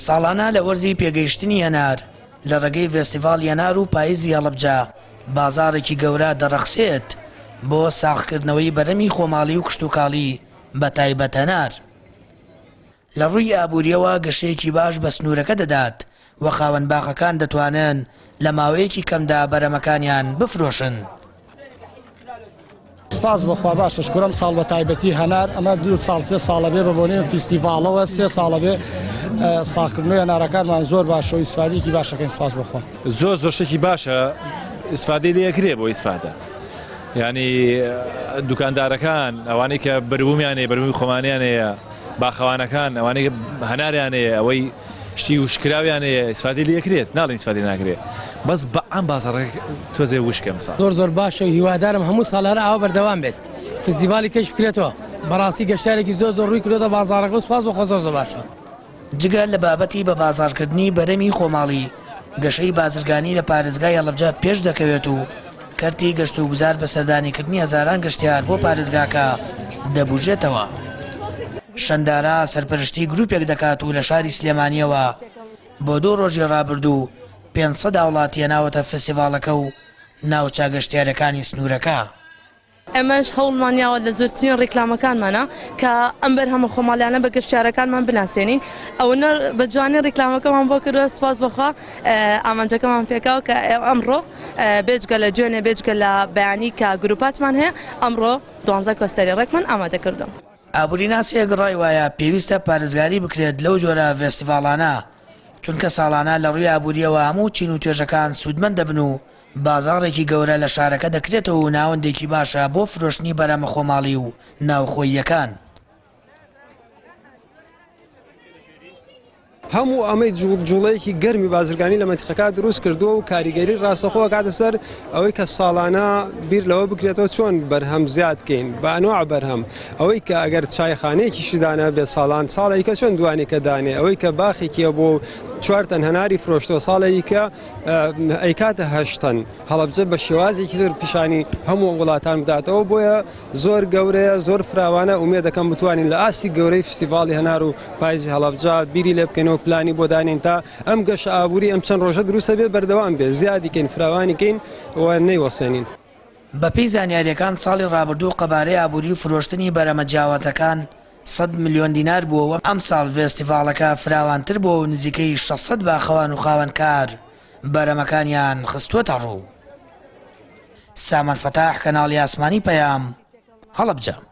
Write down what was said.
ساڵانە لە وەرزی پێگەیشتنی هەنار لە ڕێگەی ڤێستیڤاڵی هەنار و پایزی هەڵەبجە بازاڕێکی گەورە دەڕەخسێت بۆ ساغکردنەوەی بەرهەمی خۆماڵی و کشتوکاڵی بەتایبەت هەنار. لە ڕووی ئابوورییەوە گەشەیەکی باش بە سنوورەکە دەدات و خاوەن باخەکان دەتوانن لە ماوەیەکی کەمدا بەرهەمەکانیان بفرۆشن. سپاس بۆ خوا باشە شکور ئەم ساڵ بە تایبەتی هەنار ئەمە دوو ساڵ سێ ساڵە بێ بە بۆنەی فیستیڤاڵەوە سێ ساڵە بێ ساغکردنەوەی هەنارەکانمان زۆر باشە و ئیسفادەیەکی باشەکەین سپاس بۆ خوا. زۆر زۆر شتێکی باشە ئیسفادەی لێ ئەکرێ بۆ ئیسفادە یانی دوکاندارەکان ئەوانەی کە بەروبوومیان هەیە بەروبوومی خۆمانیان هەیە باخەوانەکان ئەوانەی هەناریان هەیە ئەوەی شتی وشکراویان هەیە ئیسفادەی لێ ئەکرێت ناڵێن ئیسفادەی ناکرێت بەس بە عام بازاڕەکە تۆزێ وشکە ئەمساڵ. زۆر زۆر باشە و هیوادارم هەموو ساڵ هەر ئاوا بەردەوام بێت فستیڤاڵی کەش بکرێتەوە بەڕاستی گەشتیارێکی زۆر زۆر ڕووی کردۆتە بازاڕەکە و سوپاس بۆ خوا زۆر زۆر باشە. جگە لە بابەتی بە بازاڕکردنی بەرەمی خۆماڵی، گەشەی بازرگانی لە پارێزگای هەڵەبجە پێش دەکەوێت و کەرتی گەشتوگوزار بە سەردانیکردنی هەزاران گەشتیار بۆ پارێزگاکە دەبوژێتەوە. شەندارا سەرپەرشتی گروپێک دەکات و لە شاری سلێمانییەوە بۆ دوو ڕۆژی ڕابردوو 500 هاوڵاتی هێناوەتە فستیڤاڵەکە و ناوچە گەشتیارییەکانی سنوورەکە. ئێمەش هەوڵمان یاوە لە زۆرترین ڕیکلامەکانمانا کە ئەم بەرهەمە خۆماڵیانە بە گەشتیارەکانمان بناسێنین ئەوەنە بە جوانی ڕیکلامەکەمان بۆ کردووە سپاس بەخوا ئامانجەکەمان پێکاوە کە ئەمڕۆ بێجگە لە دوێنێ بێجگە لە بەیانی کە گروپاتمان هەیە ئەمڕۆ دوانزە کۆستەری ڕێکمان ئامادە کردووە. ئابوریناسێک ڕای وایە پێویستە پارێزگاری بکرێت لەو جۆرە ڤێستیڤاڵانە، چونکە ساڵانە لە ڕووی ئابورییەوە هەموو چین و توێژەکان سوودمەند دەبن و بازاڕێکی گەورە لە شارەکە دەکرێتەوە و ناوەندێکی باشە بۆ فرۆشتنی بەرهەمە خۆماڵی و ناوخۆییەکان. هەموو ئەمەی جوڵەیەکی گەرمی بازرگانی لە مەنتیقەکە دروست کردووە و کاریگەری ڕاستەخۆ ئەکاتە سەر ئەوەی کە ساڵانە بیر لەوە بکرێتەوە چۆن بەرهەم زیاد کەین بە ئەنواع بەرهەم ئەوەی کە ئەگەر چایخانەیەکیشی دانا بێ ساڵان ساڵێکە چۆن دوانێکە دانێ ئەوەی کە باخێکی هەبوو و چوار تەن هەناری فرۆشتەوە ساڵێکە ئەیکاتە هەشت تەن هەڵەبجە بە شێوازێکی تر پیشانی هەموو وڵاتان بداتەوە بۆیە زۆر گەورەیە زۆر فراوانە ئومێد دەکەم بتوانین لە ئاستی گەورەی فستیڤاڵی هەنار و پایزی هەڵەبجە بیری لێ بکەینەوە پلانی بۆ دانێین تا ئەم گەشە ئابووری ئەم چەند ڕۆژە دروستە بێ بەردەوام بێ زیادی کەین فراوانی کەین و نەیوەسێنین. بەپێی زانیارییەکان ساڵی ڕابردوو قەبارەی ئابووری و فرۆشتنی بەرهەمە جیاوازەکان 100 ملیۆن دینار بووە و ئەمساڵ ڤێستیڤاڵەکە فراوانتر بووە و نزیکەی 600 باخەوان و خاوەنکار بەرهەمەکانیان خستووەتەڕوو. سامان فەتاح، کەناڵی ئاسمانی پەیام، هەڵەبجە.